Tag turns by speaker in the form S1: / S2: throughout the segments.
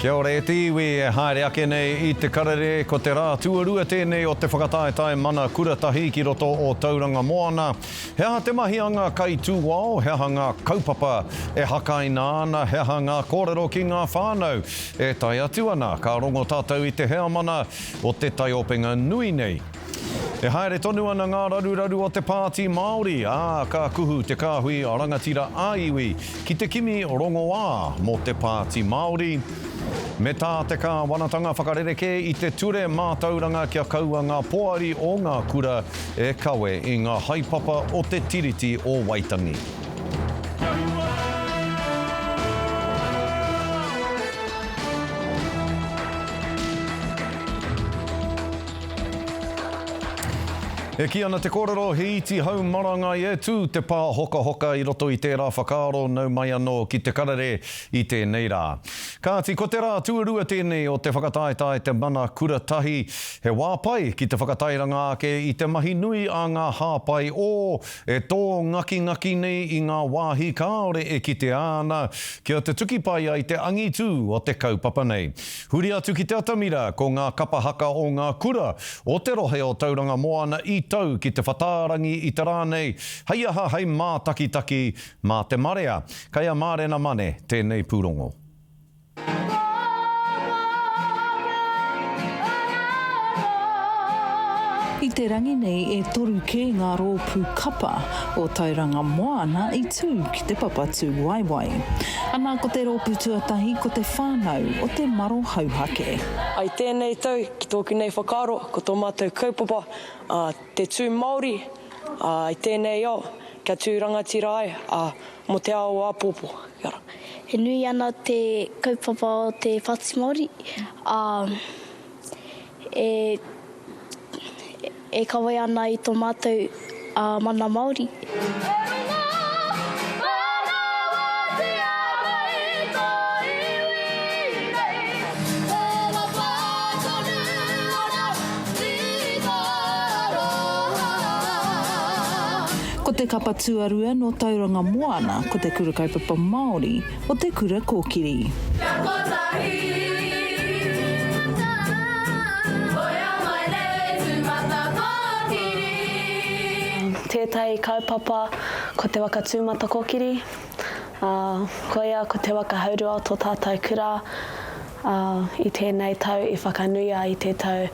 S1: Kia ora e te iwi e haere ake nei i te karere, ko te rā tuarua tēnei o te whakataetae mana kuratahi ki roto o Tauranga Moana. He aha te mahi a ngā kaitūao, he aha ngā kaupapa e hakaina ana, he aha ngā kōrero ki ngā whānau e tae atu ana? Ka rongo tātou i te heamana o te taiopenga nui nei. E haere tonu ana ngā raruraru o te Pāti Māori, ā, ka kuhu te kāhui rangatira ā-iwi ki te kimi rongoā mō te Pāti Māori. Me tā te kāwanatanga whakarerekē i te ture mātauranga kia kaua ngā poari o ngā kura e kawe i ngā haepapa o te Tiriti o Waitangi. E kī ana te kōrero, he iti hau marangai e tū te pā hokahoka i roto i tērā whakaaro nau mai anō ki te karere i tēnei rā. Kāti, ko te rā tuarua tēnei o te whakataetae Te Mana Kura Tahi, he wā pai ki te whakatairanga ake i te mahi nui a ngā hāpai ō e tō ngakingaki nei i ngā wāhi kāore e kitea ana kia tutuki pai ai te angitū o te kaupapa nei. Huri atu ki te atamira, ko ngā kapa haka o ngā kura o te rohe o Tauranga Moana i tau ki te whatārangi i te rā nei, hei aha hei mātakitaki mā te marea. Kei a Mārena Mane tēnei pūrongo.
S2: I te rangi nei e toru kē ngā rōpū kapa o Tauranga Moana i tū ki te papa tūwaewae. Ana ko te rōpū tuatahi ko te whānau o te Maro Hauhake.
S3: I tēnei tau, ki tōku nei whakaaro, ko tō mātou kaupapa, ā, te tū Māori, ā, i tēnei ao, kia tū rangatira ai, ā, mō te ao āpōpō. Kia ora.
S4: E nui ana te kaupapa o te Pāti Māori, ā, e. E kawe ana i to matou mana Maori.
S2: Ko te kapa tuarua nō Tauranga Moana ko te Kura Kaupapa Māori o Te Kura Kōkiri.
S5: Kia kotahi, hoea mai nei Tūmatakōkiri.
S6: Tētahi kaupapa ko te waka Tūmatakōkiri, ā, koia ko te waka haurua o tō tātou kura, ā, i tēnei tau i whakanuia i te tau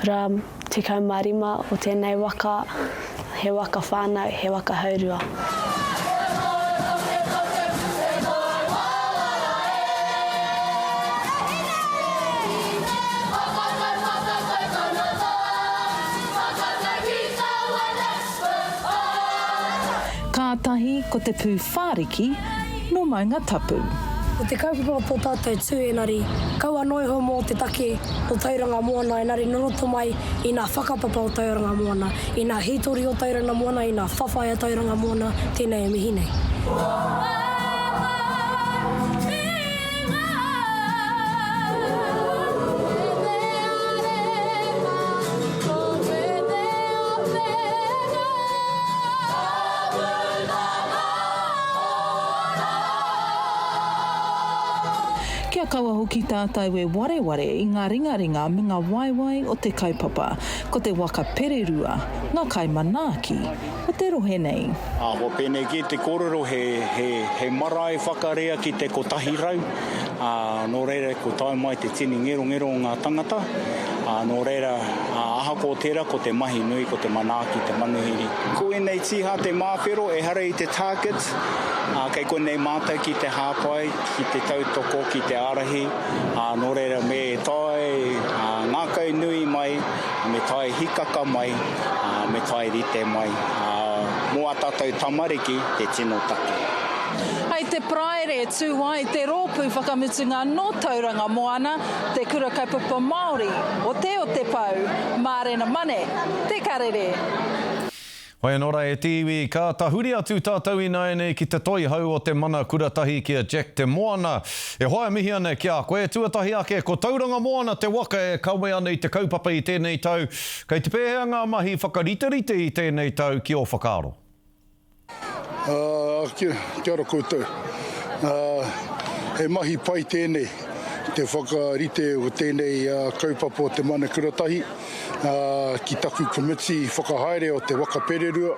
S6: 15 o tēnei waka, he waka whānau, he waka haurua.
S2: Kātahi ko te pū whāriki nō Maungatapu.
S7: Ko te kaupapa o tō tātou tū engari kaua noa iho mō te take o Tauranga Moana engari nō roto mai i nā whakapapa o Tauranga Moana, i nā hītori o Tauranga Moana, i nā whawhai a Tauranga Moana, tēnei e mihi nei.
S2: Kia kaua hoki tātou e wareware i ngā ringaringa me ngā waewae o te kaupapa, ko te waka pererua, ngā kaimanaaki o te rohe nei.
S8: Ā, kua pēnei kē te kōrero, he, he, he marae whakarea ki te 100, ā, nō reira kua tae mai te tini ngerongero o ngā tangata, ā, nō reira, ā, ahakoa tērā, ko te mahi nui, ko te manaaki, te manuhiri. Ko ēnei tīhāte māwhero ehara i te target, ā, kei konei mātou ki te hāpai, ki te tautoko, ki te ārahi, ā, nō reira me tae ngākau nui mai, me tae hikaka mai, ā, me tae rite mai, ā, mō ā tātou tamariki te tino take.
S2: Hei te Paraire tū ai te rōpū whakamutunga nō Tauranga Moana, Te Kura Kaupapa Māori o Te o Te Pou, Mārena Mane, Te Karere.
S1: Hoi anō rā e te iwi, ka tahuri atu tātou ināianei ki te toihau o te mana kura tahi ki a Jack Te Moana. E hoa e mihi ana ki a koe, tuatahi ake ko Tauranga Moana te waka e kawe ana i te kaupapa i tēnei tau. Kei te pēhea ngā mahi whakariterite i tēnei tau ki ō whakaaro?
S9: Kia ora koutou. He mahi pai tēnei. te whakarite o tēnei kaupapa o Te Mana Kuratahi ki taku komiti whakahaere o te Waka Pererua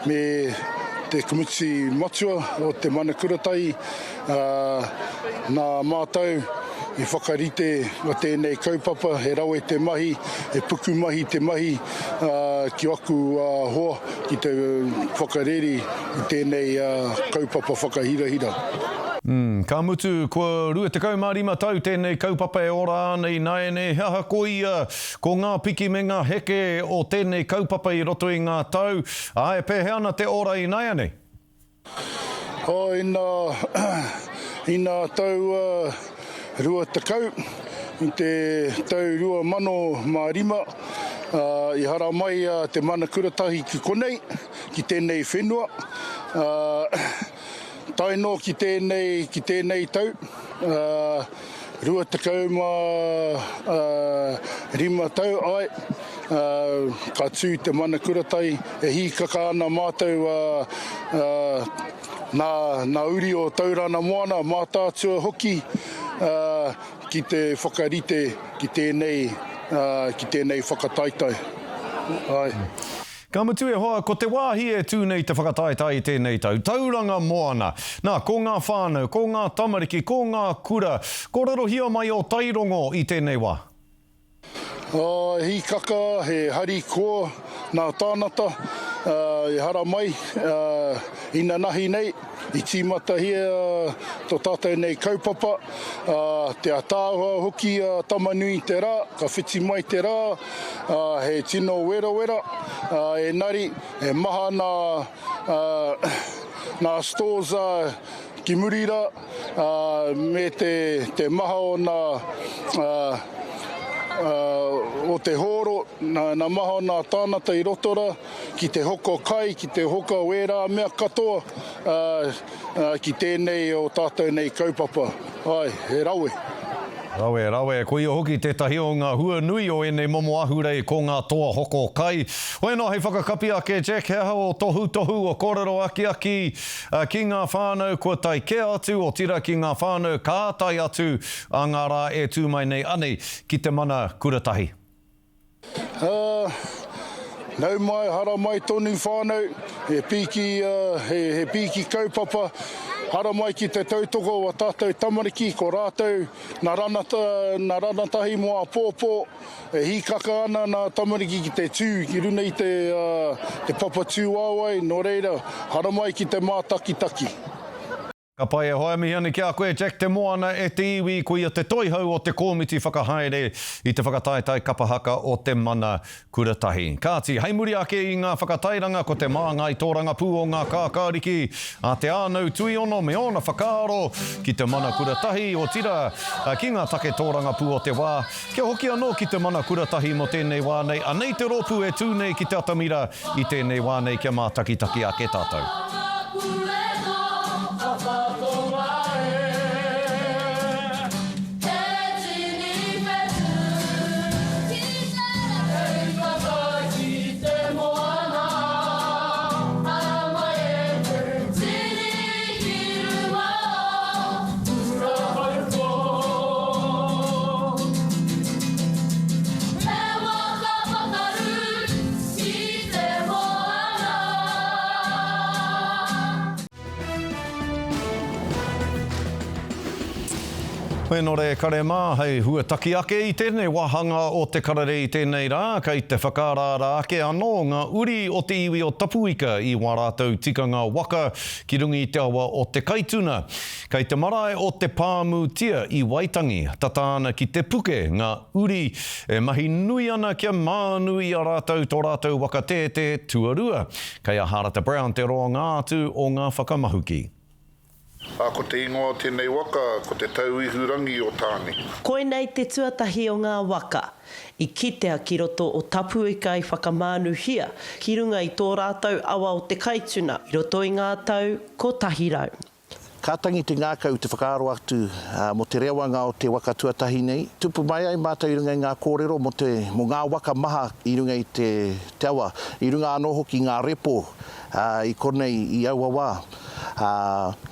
S9: me te komiti matua o Te Mana Kuratahi nā mātou i whakarite tēnei kaupapa, he rawe te mahi, he pukumahi te mahi ki aku hoa ki te whakareri i tēnei kaupapa whakahirahira.
S1: Ka mutu, kua 25 tau tēnei kaupapa e ora ana ināianei, he aha ko ia, ko ngā piki me ngā heke o tēnei kaupapa i roto i ngā tau, ā, e pēhea ana te ora ināianei?
S9: Oh, ina, ina tau 20, i te tau 2005, i haramai te Mana Kuratahi ki konei, ki tēnei whenua, Tae noa ki tēnei, ki tēnei tau, 25 tau, āe, ka tū te mana kuratai, e hīkaka ana mātou nā, nā uri o Taurana Moana, Mātaatua hoki, ki te whakarite ki tēnei, ki tēnei whakataetae. Āe.
S1: Ka mutu e hoa, ko te wāhi e tū nei te whakataetae i tēnei tau, Tauranga Moana. Nā, ko ngā whānau, ko ngā tamariki, ko ngā kura, kōrerohia mai ō tairongo i tēnei wā.
S9: He hīkaka, he harikoa nā tānata i haramai inanahi nei, i tīmatahia tō tātou nei kaupapa, te ataahua hoki a Tamanui-te-rā, ka whiti mai te rā, ā, he tino werawera, ā, engari he maha nā, ā, nā stores, ā, ki muri rā, ā, me te, te maha o nā, ā, ā, o te hōro, nā, nā maha o nā tānata i roto rā, ki te hoko kai, ki te hoko wērā mea katoa, ā, ki tēnei o tātou nei kaupapa. Āe, he rawe.
S1: Rawe, rawe. Koia hoki tētahi o ngā hua nui o ēnei momo ahurei ko ngā toa hoko kai. Hoi anō hei whakakapi ake, Jack, he aha ō tohutohu, ō kōrero akiaki ki ngā whānau kua tae kē atu, otirā ki ngā whānau ka tae atu ā ngā rā e tū mai nei anei ki te mana kura tahi?
S9: Ā, nau mai, haramai tonu whānau, he pīki, he, he pīki kaupapa, haramai ki te tautoko o a tātou tamariki, ko rātou nā ranata, nā ranatahi mō āpōpō, e hīkaka ana nā tamariki ki te tū ki runa i te, te papa tūāwai, nō reira, haramai ki te mātakitaki.
S1: Ka pai e hoa, e mihi ana ki a koe Jack Te Moana e te iwi, koia te toihau o te kōmiti whakahaere i te whakataetae kapa haka o te Mana Kura Tahi. Kāti, hei muri ake i ngā whakatairanga ko te māngai tōrangapū o ngā kākāriki a Te Ānau Tuiono me ōna whakaaro ki te Mana Kura Tahi, otirā, ki ngā take tōrangapū o te wā. Kia hoki anō ki te Mana Kura Tahi mō tēnei wā nei, anei te rōpū e tū nei ki te atamira i tēnei wā nei kia mātakitaki ake tātou.
S5: He waka pakaru ki te moana.
S1: Whenore kare mā hei huataki ake i tēnei wāhanga o te karere i tēnei rā, kei te whakaaraara ake anō ngā uri o te iwi o Tapuika i wā rātou tikanga waka ki runga i te awa o Te Kaituna. Kei te marae o Te Pāmu Tia i Waitangi, tata ana ki Te Puke ngā uri e mahi nui ana kia mānu i a rātou tō rātou waka tētē tuarua. Kei a Hārata Brown te roanga atu o ngā whakamahuki.
S10: Ā, ko te ingoa o tēnei waka, ko Te Tauihurangi o Tāne.
S11: Koinei te tuatahi o ngā waka i kitea ki roto o Tapuika i whakamānuhia ki runga i tō rātou awa o Te Kaituna i roto i ngā tau 100.
S12: Ka tangi te ngākau i te whakaaro atu mō te rewanga o te waka tuatahi nei. Tupu mai ai mātou i runga i ngā kōrero mō te, mō ngā waka maha i runga i te, te awa, i runga anō hoki i ngā repo i konei i aua wā. Ā,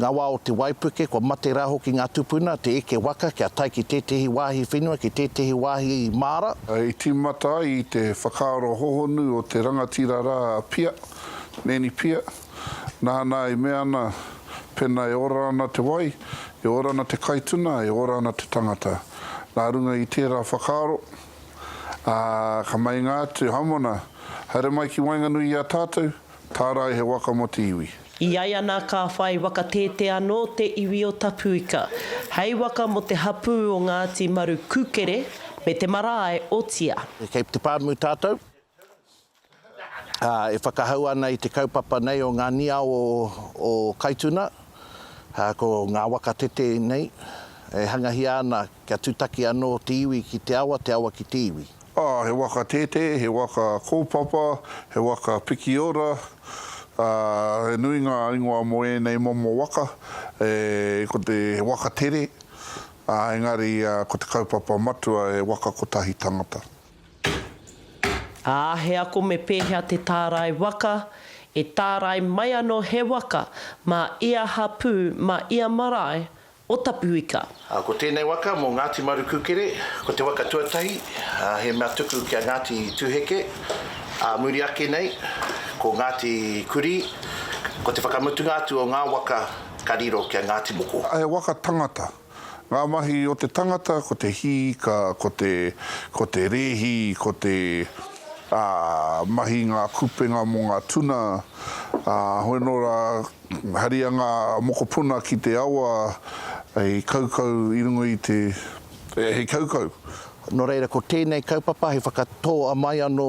S12: ngā wā o te waipuke, kua mate rā hoki ngā tupuna, te eke waka kia tae ki tētehi wāhi whenua, ki tētehi wāhi māra.
S10: I tīmata ai i te whakaaro hohonu o te rangatira rā a Pia, Nanny Pia, nāna i mea ana, pena e ora ana te wai, e ora ana te kaituna, e ora ana te tangata. Nā runga i tērā whakaaro, ā, ka meinga atu, Hamona, haere mai ki waenganui i a tātou, Tārai he waka mō te iwi.
S11: I ai ana ka whai waka tētē anō te iwi o Tapuika, hei waka mō te hapū o Ngāti Maru Kukere me te marae o Tia.
S12: Kei te pāmu tātou, ā, e whakahau ana i te kaupapa nei o ngā niao o Kaituna, ā, ko ngā waka tete nei, e hangahia ana kia tūtaki anō te iwi ki te awa, te awa ki te iwi.
S10: Ā, he waka tētē, he waka kōpapa, he waka pikiora, ā, he nui ngā ingoa mō ēnei momo waka, e, ko te, he waka tere, ā, engari, ko te kaupapa matua he waka kotahi tangata.
S11: Ā, he ako me pēhea te tārai waka, e tārai mai anō he waka mā ia hapū, mā ia marae o Tapuika.
S12: Ā, ko tēnei waka mō Ngāti Maru Kūkere, ko te waka tuatahi, ā, he mea tuku ki a Ngāti Tūheke, ā, muri ake nei, ko Ngāti Kurī, ko te whakamutunga atu o ngā waka ka riro ki a Ngāti Moko.
S10: He waka tangata. Ngā mahi o te tangata, ko te hī ika, ko te, ko te rēhi, ko te, ā, mahi ngā kupenga mō ngā tuna, ā, hoi nō rā, Haria ngā mokopuna ki te awa hei kaukau i runga i te, hei kaukau.
S12: Nō reira, ko tēnei kaupapa hei whakatō mai anō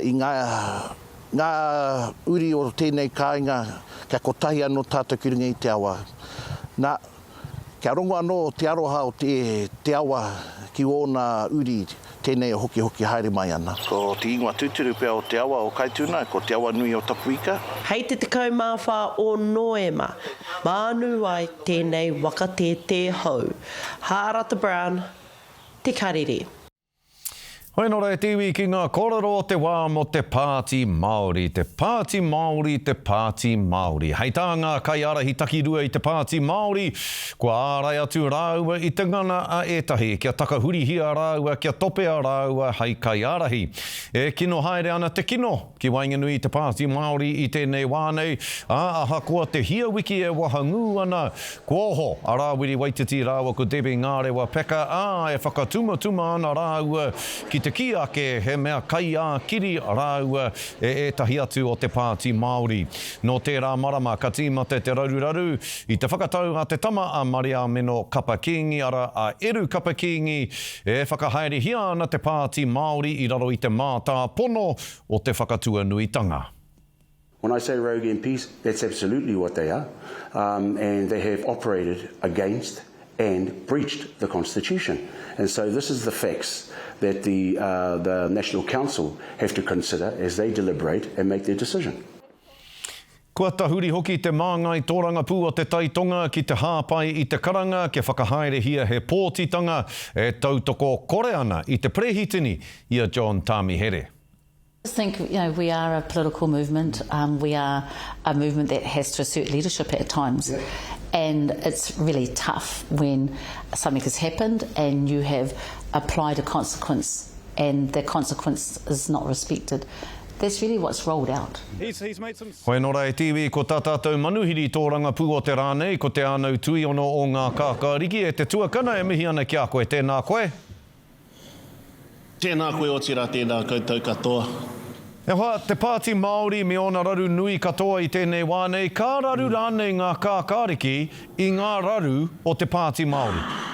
S12: i ngā, ngā uri o tēnei kāinga kia kotahi anō tātou ki runga i te awa. Nā, Kia rongo anō te aroha o te te awa ki ōna uri, tēnei e hokihoki haere mai ana. Ko te ingoa tūturu pea o te awa o Kaituna, ko Te Awanui o Tapuika.
S11: Hei te 14 o Noema, mānu ai tēnei waka tētē hou. Hārata Brown, Te Karere.
S1: Hoi nō reira te iwi ki ngā kōrero o te wā mō te Pāti Māori, te Pāti Māori, te Pāti Māori. Hei tā ngā kaiārahi takirua i te Pāti Māori, kua ārai atu rāua i te ngana a ētahi kia takahurihia rāua, kia topea rāua hei kaiārahi. E kino haere ana te kino ki waenganui i te Pāti Māori i tēnei wā nei, ā, ahakoa te hia wiki e wahangū ana, Kua oho a Rāwiri Waititi rāua ko Debbie Ngārewa Peka, ā, e whakatumatuma ana rāua ki te kī ake he mea kai-ā-kiri rāua e ētahi atu o te Pāti Māori. Nō tērā marama ka tīmata te raruraru i te whakatau a te tama a Mariāmeno Kapa Kīngi, arā, a Eru Kapa Kīngi, e whakahaerehia ana te Pāti Māori i raro i te mātāpono o te whakatuanuitanga.
S13: When I say rogue MPs, that's absolutely what they are, um, and they have operated against and breached the Constitution. And so this is the facts that the, uh, the National Council have to consider as they deliberate and make their decision.
S1: Kua tahuri hoki te māngai tōrangapū o Te Tai Tonga ki te hāpai i te karanga kia whakahaerehia he pōtitanga e tautoko kore ana i te perehitini i a John Tamihere.
S2: I think you know we are a political movement. Um, we are a movement that has to assert leadership at times, yeah. and it's really tough when something has happened and you have applied a consequence, and the consequence is not respected. That's really what's rolled out.
S1: He's, he's made some... Hoi anō rā e te iwi, ko tā tātou manuhiri tōrangapū o te rā nei, ko Te Ānau Tuiono o Ngā Kākāriki, e te tuakana e mihi ana ki a koe, tēnā koe.
S14: Tēnā koe otirā tēnā koutou katoa.
S1: E hoa, te Pāti Māori me ōna raru nui katoa i tēnei wā nei, ka raru rānei ngā kākāriki i ngā raru o te Pāti Māori?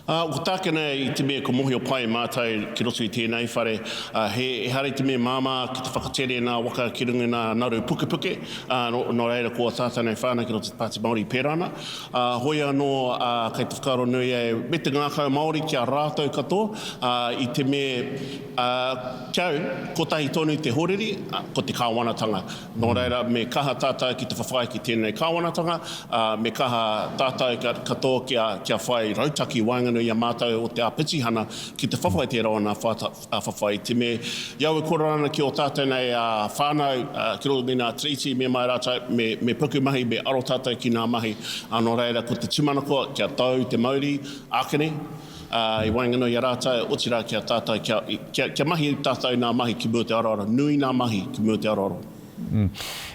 S14: Ā, ko tāku nei i te mea kua mōhio pai mātou ki roto i tēnei whare, ā, he, ehara i te mea māmā ki te whakatere nā waka ki runga i nā naru pukepuke, ā, nō, nō reira ko ā tātou nei whānau ki roto i te Pāti Māori pērā ana. Ā, hoi anō, ā, kei te whakaaro nui au me te ngākau Māori ki a rātou katoa, ā, i te mea, ā, ki au, kotahi tonu te horiri, ā, ko te kāwanatanga. Nō reira, me kaha tātou ki te whawhai ki tēnei kāwanatanga, ā, me kaha tātou katoa kia, kia whai rautaki waenganui. waenganui i a mātou o te āpitihana ki te whawhai tērā o nā whawhai i te me i au e kōrero ana ki ō tātou nei whānau ki roto i nā Tiriti me mai rātou me, me puku mahi me aro tātou ki nā mahi ā nō reira ko te tūmanako kia tau te mauri ākene i waenganui i a rātou otirā ki a tātou kia, kia, kia mahi tātou nā mahi ki mua te aroaro nui nā mahi ki mua te aroaro.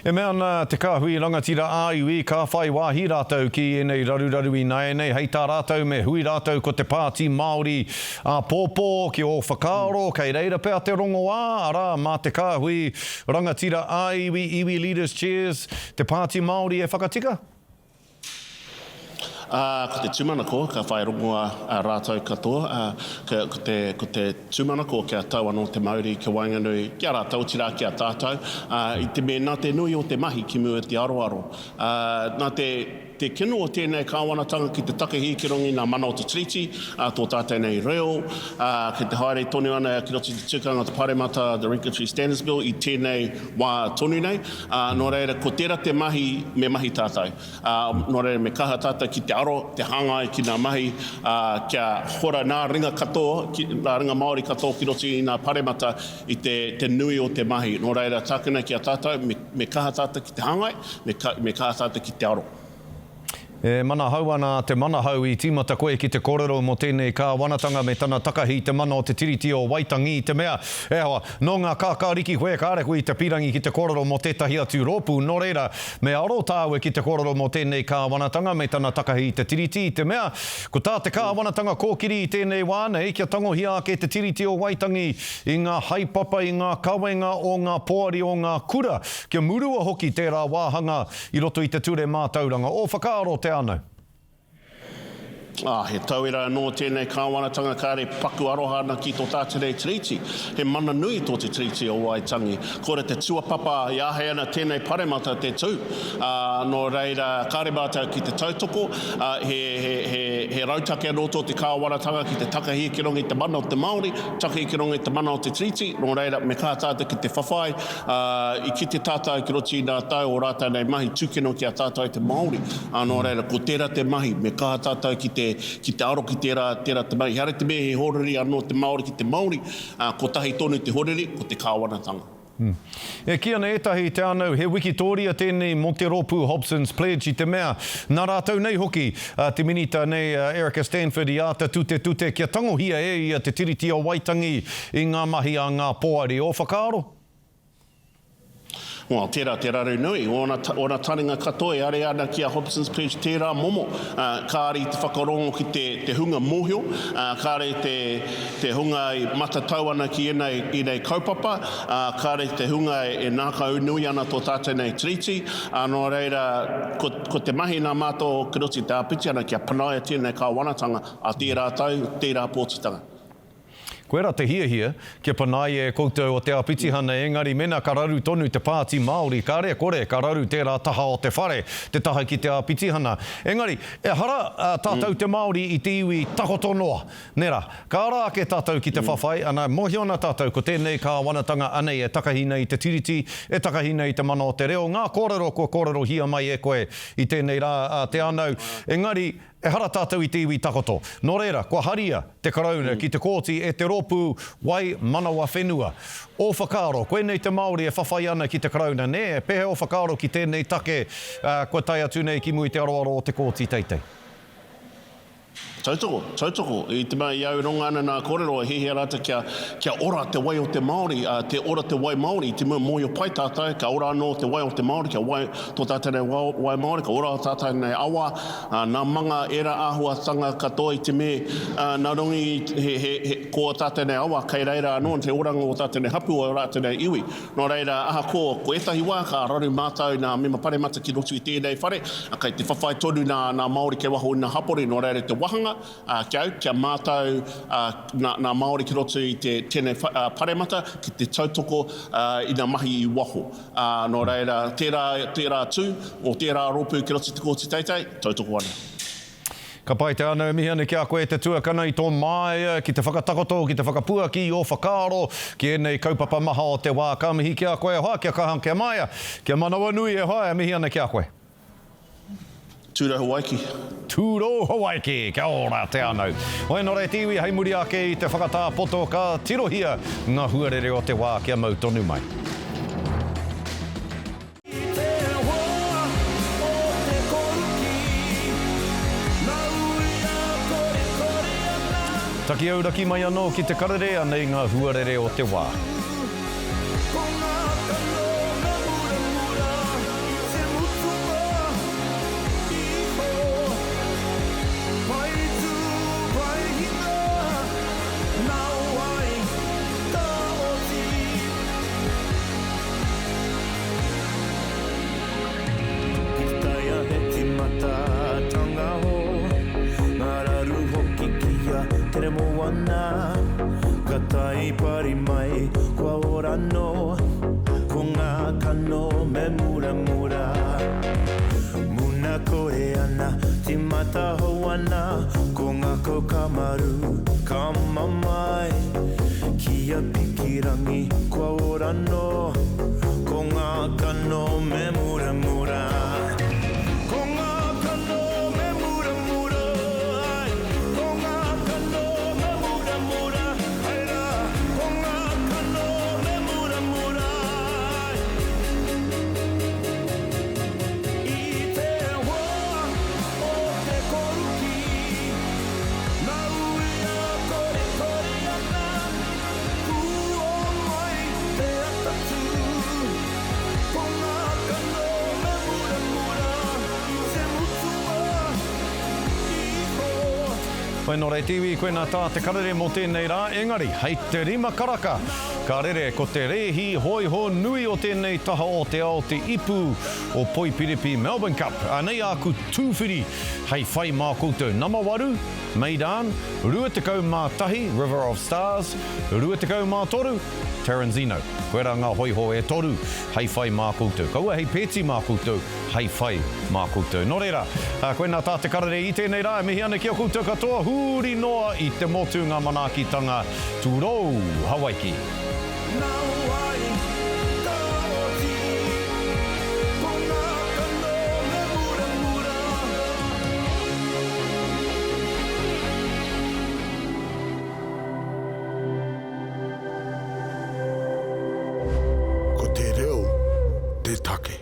S1: E mea ana te kāhui rangatira ā-iwi ka whai wāhi rātou ki ēnei raruraru ināianei, hei tā rātou me hui rātou ko te Pāti Māori āpōpō ki ō whakaaro, kei reira pea te rongoā, arā, mā te kāhui rangatira ā-iwi, Iwi Leaders Chairs, te Pāti Māori e whakatika?
S14: Ā, ko te tūmanako ka whai rongoā rātou katoa, ā, ko te, ko te tūmanako kia tau anō te mauri ki waenganui ki a rātou, otirā ki a tātou, ā, i te mea nā te nui o te mahi ki mua i te aroaro, ā, nā te, te kino o tēnei kāwanatanga ki te takahi ki runga i ngā mana o te Tiriti, ā, tō tātou nei reo, ā, kei te haere tonu ana ki roto i te tukanga o te Pāremata, the Regulatory Standards Bill, i tēnei wā tonu nei, ā, nō reira, ko tērā te mahi me mahi tātou. Ā, nō reira, me kaha tātou ki te aro, te hāngai ki ngā mahi, ā, kia hora nā ringa katoa, ki, nā ringa Māori katoa ki roto i ngā paremata i te, te nui o te mahi. Nō reira, tākina ki a tātou, me, me kaha tātou ki te hāngai, me, ka, me kaha tātou ki te aro.
S1: E manahau ana a Te Manahau i tīmata koe ki te kōrero mō tēnei kāwanatanga me tana takahi i te mana o te Tiriti o Waitangi i te mea, e hoa, nō ngā kākāriki koe kāre koe i te pīrangi ki te kōrero mō tētahi atu rōpū, nō reira, me aro tāua ki te kōrero mō tēnei kāwanatanga me tana takahi i te Tiriti i te mea, ko tā te kāwanatanga kōkiri i tēnei wā nei kia tangohia ake te Tiriti o Waitangi i ngā haepapa, i ngā kawenga o ngā poari o ngā kura, kia murua hoki tērā wāhanga I roto i te ture mātauranga. Ō whakaaro, Te Anau?
S14: Ā, he tauira anō tēnei kāwanatanga kāre paku aroha ana ki tō tātou nei Tiriti. He mana nui tō te Tiriti o Waitangi. Kore te tuapapa i āhei ana tēnei paremata te tū. Ā, nō reira, kāre mātou ki te tautoko, ā, he, he, he, he rautaki anō tō te kāwanatanga ki te takahi ki runga i te mana o te Māori, takahi ki runga i te mana o te Tiriti, nō reira, me kaha tātou ki te whawhai, Ā, i kite tātou ki roto i ngā tau o rātou nei mahi tūkino ki a tātou te Māori. Ā, nō reira, ko tērā te mahi, me kaha tātou ki te, ki te aro ki tērā, tērā te mahi. Ehara i te mea he horiri anō te Māori ki te Māori, ā, kotahi tonu te horiri, ko te kāwanatanga.
S1: E kī ana ētahi i te ao he wikitōria tēnei mō te rōpū Hobson's Pledge i te mea, nā rātou nei hoki te minita nei a Erica Stanford i āta tutetute kia tangohia e ia te Tiriti o Waitangi I ngā mahi a ngā poari, ō whakaaro?
S14: Well, tērā te raru nui, ōna, ōna taringa katoa e are ana ki a Hobson's Pledge tērā momo, ā, kāre i te whakarongo ki te, te hunga mōhio, ā, kāre te, te hunga i matatau ana ki ēnei, ēnei kaupapa, ā, kāre te hunga e, e nākaunui ana tō tātou nei Tiriti, ā, nō reira, ko, ko te mahi nā mātou ki roto i te āpiti ana kia panaia tēnei kāwanatanga ā tērā tau, tērā pōtitanga.
S1: Koira te hiahia, kia panaia e koutou o te āpitihana, engari mena ka raru tonu te Pāti Māori, kare kore ka raru tērā taha o te whare, te taha ki te āpitihana. Engari, ehara tātou te Māori i te iwi takoto noa, nē rā? Ka ara ake tātou ki te whawhai, ana, mōhio ana tātou ko tēnei kāwanatanga anei e takahi nei i te Tiriti, e takahi nei i te mana o te reo, ngā kōrero kua kōrerohia mai e koe i tēnei rā, a Te Anau. Engari, Ehara tātou i te iwi takoto. Nō reira, kua haria te Karauna ki te kōti e te rōpū Wai Manawa Whenua. Ō whakaaro, koinei te Māori e whawhai ana ki te Karauna, nē? Pēhea ō whakaaro ki tēnei take kua tae atu nei ki mua i te aroaro o te Kōti Teitei?
S14: Tautoko, tautoko. I te mea i au ronga ana nā kōrero e hiahia rātou kia, kia ora te wai o te Māori, ā, te ora te wai Māori. I te mea mōhio pai tātou, ka ora anō te wai o te Māori, kia wai, tō tātou nei wai Māori, ka ora ō tātou nei awa, Ā, nā manga ērā āhuatanga katoa i te me, ā, nā runga i he, he, he, ko ō tātou nei awa kei reira anō te oranga o ō tātou nei hapū, o ō rātou nei iwi. Nō reira, ahakoa ko ētahi wā ka raru mātou nā mema paremata ki roto i tēnei whare, ā, kei te whawhai tonu nā, nā Māori kei waho i nā hapori, nō reira te wahanga, ā, ki au, kia mātau, ā, nā, nā Māori ki roto i te, tēnei wha, ā, paremata ki te tautoko, ā, i nā mahi i waho. Ā, nō reira, tērā, tērā tū, o tērā rōpū ki roto i te Kōti Teitei, tautoko ana.
S1: Ka pai te ana e mihi ana ki a koe e te tuakana i tō māia ki te whakatakoto, ki te whakapuaki i ō whakaaro ki ēnei kaupapa maha o te wā. Ka mihi ki a koe e hoa, kia kaha, kia māia, kia manawanui e hoa e mihi ana ki a koe.
S14: Tūrou Hawaiki.
S1: Tūrou Hawaiki! Kia ora te anau. Hoi nō reira te iwi hei muri ake i te whakatā poto ka tirohia ngā huarere o te wā kia mau tonu mai. Taki auraki mai anō ki te karere, anei ngā huarere o te wā.
S15: Ki te taea he timatatanga hou, nga raru hoki kia tere moana, Ka tae pari mai kua ora no, ko nga kano me muramura. Muna kore ana, timata hou ana, ko nga kau ka maru, ka mamae. Kia pikirangi kua ora no, Ko ngā kano me muramura. Ko ngā kano me muramura, ai. Ko ngā kano me muramura, ai rā. Ko ngā kano me muramura, ai. I te wā o te koruki, nāu ia korekore ana. Kua mai te atatū, ko ngā kano me muramura i te mutunga iho.
S1: Whai nō reira te iwi, koinā tā te karere mō tēnei rā, engari, hei te rima karaka, ka rere ko te rēhi hōiho nui o tēnei taha o te ao, te ipu o Poipiripi Melbourne Cup. Anei āku tūwhiri hei whai mā koutou. Nama waru, Maidan, 21, River of Stars, 23, Taranzino. Koirā ngā hōiho e toru hei whai mā koutou. Kaua hei pēti mā koutou, hei whai mā koutou. Nō reira, koinā tā te karere i tēnei rā e mihi ana ki a koutou katoa huri noa i te motu ngā manaakitanga Tūrou Hawaiki.
S15: Nāwai ka oti, ko ngā kano me muramura.
S10: Ko te reo te take.